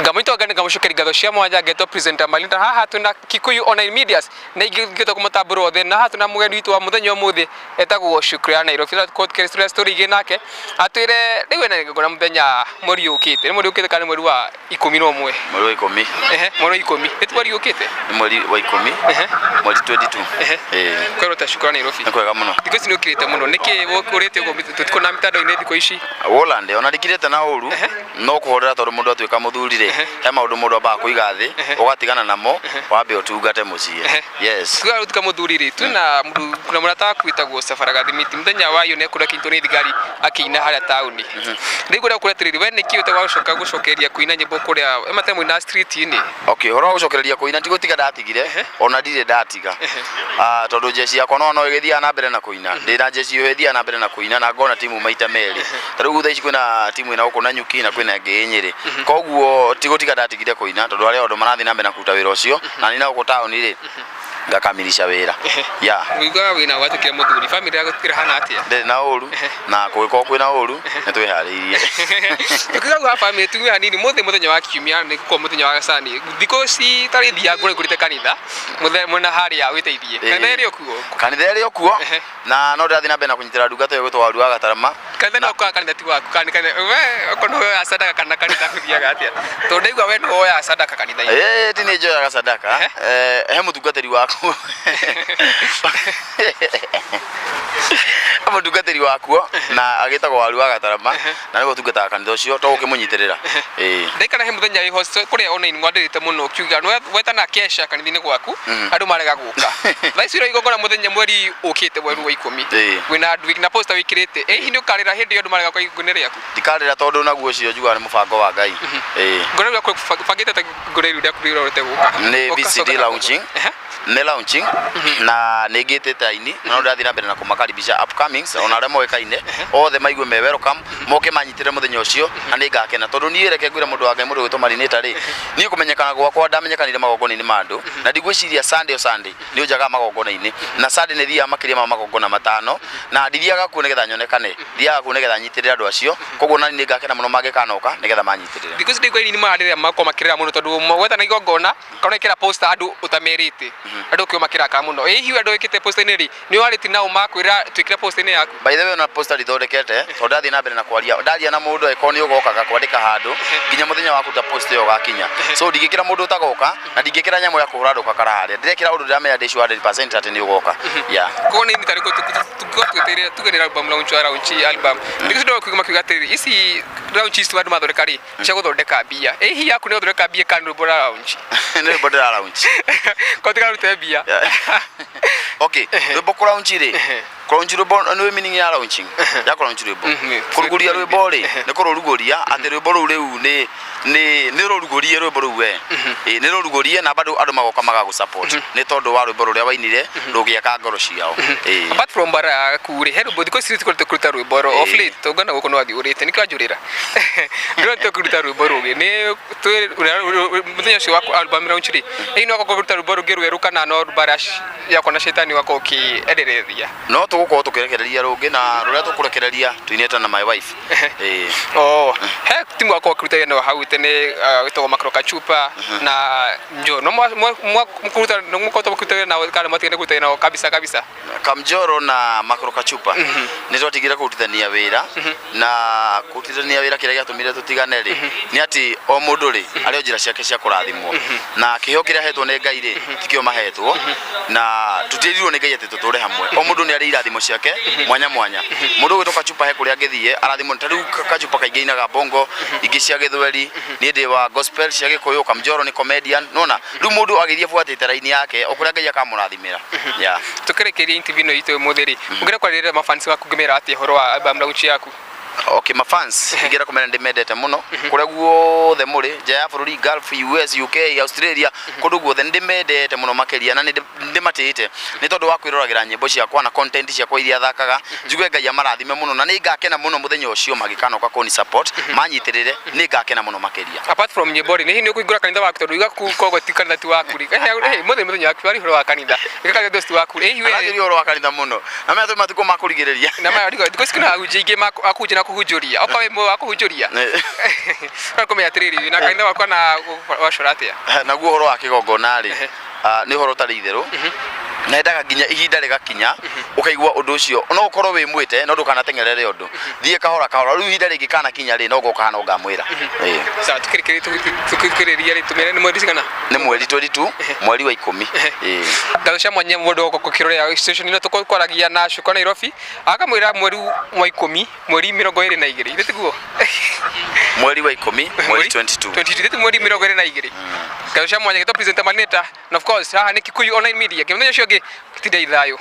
Ngamwitwa ngani ngamucokeria ngatho cia mwanya ngetwo presenter Malinda. Haha twina Kikuyu Online Medias na ingĩ ngĩtwo kũmatambũra othe, na haha twina mũgeni witũ wa mũthenya ũmũthĩ etagwo Shukriya Nairobi. Tũratwĩra story igĩ nake atwĩre rĩu ena igongona mũthenya mweri ũkĩte, nĩ mweri ũkĩte kana nĩ mweri wa 11? Mweri wa 10. Ehe, mweri wa 10, nĩ mweri ũkĩte. Nĩ mweri wa 10. Mweri 22. Ĩĩ. Kwĩrwo ta Shukriya Nairobi. Nĩ kwega mũno. Thikũ ici nĩ ũkirĩte mũno, nĩkĩ ũrĩte ũguo tũtikona mitandao-inĩ thikũ ici? Woland ona ndikirĩte na ũru, no kũhorera tondũ mũndũ atuĩka mũthuri rĩ, he maũndũ mũndũ ambaga kũiga thĩ, ũgatigana namo, wambe ũtungate mũciĩ. Yes. Tuga tuka muthuri ri, twina mundu, kuna murata waku witagwo Safara Gathimiti. Muthenya wa iyo nekura kinyitwo ni thigari akiina haria tauni. Riu kuria kuri atiriri, we niki utagwa gucoka gucokeria kuina nyimbo kuria emate muina street-ini? Okay, ũhoro wa gũcokereria kũina ti gũtiga ndatigire, ona ndirĩ ndatiga. Ah, tondũ jeshi yakwa no no ĩgĩthiaga na mbere na kũina. Ndĩna jeshi ĩyo ĩthiaga na mbere na kũina na ngona timu maita merĩ. Ta rĩu thaa ici kwĩna timu ĩna gũkũ Nanyuki na kwĩna ĩngĩ ĩ Nyĩrĩ. Koguo ti gũtiga ndatigire kũina tondũ arĩa andũ marathiĩ na mbere na kũruta wĩra ũcio na niĩ na gũkũ taũni rĩ ngakamilisha wĩra. Yeah. Wĩiguaga wĩna gwatũkĩra mũthuri, family yaku ĩrahana atĩa? Ndĩrĩ na ũru na kũngĩkorwo kwĩna ũru nĩ twĩharĩirie. Tukiuga ha family, tuge hanini mũthĩ mũthenya wa kiumia nĩ gũkorwo mũthenya wa gacani. Thikũ ici tarĩ thiaga ngũrĩ ngũrĩte kanitha mũthenya mwena harĩa wĩteithie. Kanitha ĩrĩ o kuo? Kanitha ĩrĩ o kuo na no ndĩrathiĩ na mbere na kũnyitĩra ndungata ĩyo ĩgwĩtwo Waru wa Gatarama. Kanitha no kwa kanitha ti waku, kana kanitha we okorwo nĩ woyaga sadaka kana kanitha gũthiaga atĩa? Tondũ ndaigua we nĩ woyaga sadaka kanitha-inĩ. Ĩĩ ti nĩ njoyaga sadaka. He mũtungatĩri wakuo, he mũtungatĩri wakuo na agĩtagwo Waru wa Gatarama na nĩwe ũtungataga kanitha ũcio to gũkĩmũnyitĩrĩra. Ĩĩ. Ndaikara he mũthenya wĩho kũrĩa online mwandĩrĩte mũno ũkiuga wetana kesha kanitha-inĩ gwaku, andũ marega gũka. Thaa ici ũrĩa igongona mũthenya mweri ũkĩte, mweri wa 10. Wĩna andũ na poster wĩkĩrĩte. Ĩ hihi nĩ ũkarĩra hĩndĩ ĩyo andũ marega gũka igongona rĩaku? Ndikarĩra tondũ naguo ũcio njugaga nĩ mũbango wa Ngai. Ĩĩ. Ngona rĩu bangĩte ta igongona rĩu rĩaku rĩrorete gũka. Nĩ VCD launching. Nĩ launching na nĩ ngĩtĩte aini na no ndĩrathiĩ na mbere na kũmakaribisha upcomings ona arĩa moĩkaine othe maigue me welcome, moke manyitĩre mũthenya ũcio na nĩ ngakena tondũ niĩ reke ngwĩre mũndũ wa Ngai, mũndũ ũgwĩtwo Marinata rĩ, niĩ kũmenyekana gwakwa ndamenyekanire magongona-inĩ ma andũ na ndigwĩciria Sunday o Sunday nĩ ũnjagaga magongona-inĩ na Sunday nĩ thiaga makĩria ma magongona 5 na ndithiaga kuo nĩgetha nyonekane, thiaga kuo nĩgetha nyitĩrĩre andũ acio. Koguo nani nĩ ngakena mũno mangĩkanoka nĩgetha manyitĩrĩre. Thikũ ici ndaigua aini nĩ mararĩra, makorwo makĩrĩra mũno tondũ wetana igongona kana wekĩra poster andũ ũtamerĩte, andũ ũkĩo makĩrakara mũno. Ĩ hihi andũ wĩkĩte poster-inĩ rĩ, nĩ warĩtie nao makwĩra twĩkĩre poster-inĩ yaku? By the way, ona poster ndithondekete tondũ ndathiĩ na mbere na kwaria, ndaria na mũndũ angĩkorwo nĩ ũgoka ngakwandĩka handũ nginya mũthenya wa kũruta post ĩyo ũgakinya. So ndingĩkĩra mũndũ ũtagoka na ndingĩkĩra nyamũ ya kũhũra andũ kakara harĩa ndĩrekĩra ũndũ ndĩramenya ndĩ sure 100% atĩ nĩ ũgoka. Yeah. Koguo nĩ tarĩ tũkorwo twetereire tuge nĩ album launch wa launch album. Thikũ ici ndĩrona makiuga atĩrĩrĩ, ici launch ici andũ mathondeka rĩ, cia gũthondeka mbia. Ĩ hihi yaku nĩ gũthondeka mbia kana nĩ rwĩmbo ũra launch? Nĩ rwĩmbo ndĩra launch. Ko tigarute mbia. Okay, rwĩmbo kũ launch rĩ, kũ launch rwĩmbo nĩ meaning ya launching ya kũ launch rwĩmbo, kũrugũria rwĩmbo rĩ, nĩ kũrũrugũria atĩ rwĩmbo rũu rĩu nĩ rũrugũrie rwĩmbo rũu we. Ĩĩ, nĩ rũrugũrie na bado andũ magoka magagũ support nĩ tondũ wa rwĩmbo rũrĩa wainire rũgĩaka ngoro ciao. Ĩĩ. Apart from bara yaku rĩ, he rwĩmbo thikũ ici tũkoretwo kũruta rwĩmbo ro off late, tũngana gũkũ no wathiĩ ũrĩte nĩkĩo wanjũrĩra. Ndĩrona tũkĩruta rwĩmbo rũngĩ nĩ mũthenya ũcio wa album launch rĩ, hihi no ũgakorwo ũkĩruta rwĩmbo rũngĩ rwerũ kana no bara yakwa na caitani ũgakorwo ũkĩendereria? No tũgũkorwo tũkĩrekereria rũngĩ na rũrĩa tũkũrekereria tũinĩte na my wife. Ĩĩ. Oh, he timu wakorwo ũkĩruta wĩra hau tene wĩtagwo Makro Kachupa na Njo. No mũkũruta, no mũkoretwo mũkĩruta wĩra nao kana mwatigire kũruta wĩra nao kabisa kabisa? Kamjoro na Makro Kachupa nĩ twatigire kũrutithania wĩra na kũrutithania wĩra kĩrĩa gĩatũmire tũtigane rĩ nĩ atĩ o mũndũ rĩ arĩ o njĩra ciake cia kũrathimwo na kĩheo kĩrĩa ahetwo nĩ Ngai rĩ tikĩo mahetwo na tũtiĩrirwo nĩ Ngai atĩ tũtũre hamwe. O mũndũ nĩ arĩ irathimo ciake mwanya mwanya. Mũndũ ũgwĩtwo Kachupa he kũrĩa angĩthiĩ arathimwo, ta rĩu Kachupa kaingĩ ainaga bongo, ingĩ cia gĩthweri, niĩ ndĩ wa gospel cia gĩkũyũ, Kamjoro nĩ comedian, nĩwona? Rĩu mũndũ agĩthiĩ abuatĩte raini yake o kũrĩa Ngai akamũrathimĩra. Yeah. Tũkĩrĩkĩria interview ĩno itũ ũmũthĩ rĩ, ũngĩenda kwarĩrĩria mafans waku ũngĩmera atĩa ũhoro wa album launch yaku? Okay, mafans ingĩenda kũmera ndĩmendete mũno kũrĩa guothe mũrĩ nja ya bũrũri, Gulf, US, UK, Australia, kũndũ guothe nĩ ndĩmendete mũno makĩria na nĩ ndĩmatĩĩte nĩ tondũ wa kwĩroragĩra nyĩmbo ciakwa na content ciakwa iria thakaga. Njuge Ngai amarathime mũno na nĩ ngakena mũno mũthenya ũcio mangĩkanoka kũni support manyitĩrĩre, nĩ ngakena mũno makĩria. Apart from nyĩmbo rĩ, nĩ hihi nĩ ũkũhingũra kanitha waku? Tondũ iga koguo ti kanitha ti waku rĩ, mũthenya mũthenya waku wari ũhoro wa kanitha, ĩka kanitha ti waku rĩ, hihi we Aranjĩria ũhoro wa kanitha mũno na maya twĩ matukũ ma kũrigĩrĩria. Na maya thikũ ici kwĩna ahunjia aingĩ akũhunjia na kũhunjia. Kũhunjũria okorwo wĩ wa kũhunjũria, ũkamenya atĩrĩrĩ, wĩna kanitha wakwa na wacora atĩa? Naguo ũhoro wa kĩgongona rĩ, nĩ ũhoro ũtarĩ itherũ, na endaga nginya ihinda rĩgakinya ũkaigua ũndũ ũcio. No ũkorwo wĩ mwĩte, no ndũkanateng'erere ũndũ, thiĩ kahora kahora. Rĩu ihinda rĩngĩ kanakinya rĩ, no ngoka no ngamwĩra. Ĩĩ. Sawa, tukĩrĩria rĩ, tũmĩre nĩ mweri cigana? Nĩ mweri 22, mweri wa 10. Ĩĩ. Ngatho cia mwanya mũndũ gũkĩrorera station ĩno. Tũkwaragia na Cuka Nairobi, akamwĩra mweri wa 10, mweri 22, ithe tiguo? Mweri wa 10, mweri 22. 22, ithe ti mweri 22. Ngatho cia mwanya gĩtwo presenter Maneta, na of course haha nĩ Kikuyu Online Media. Kĩmũthenya ũcio ũngĩ, tindai thayũ.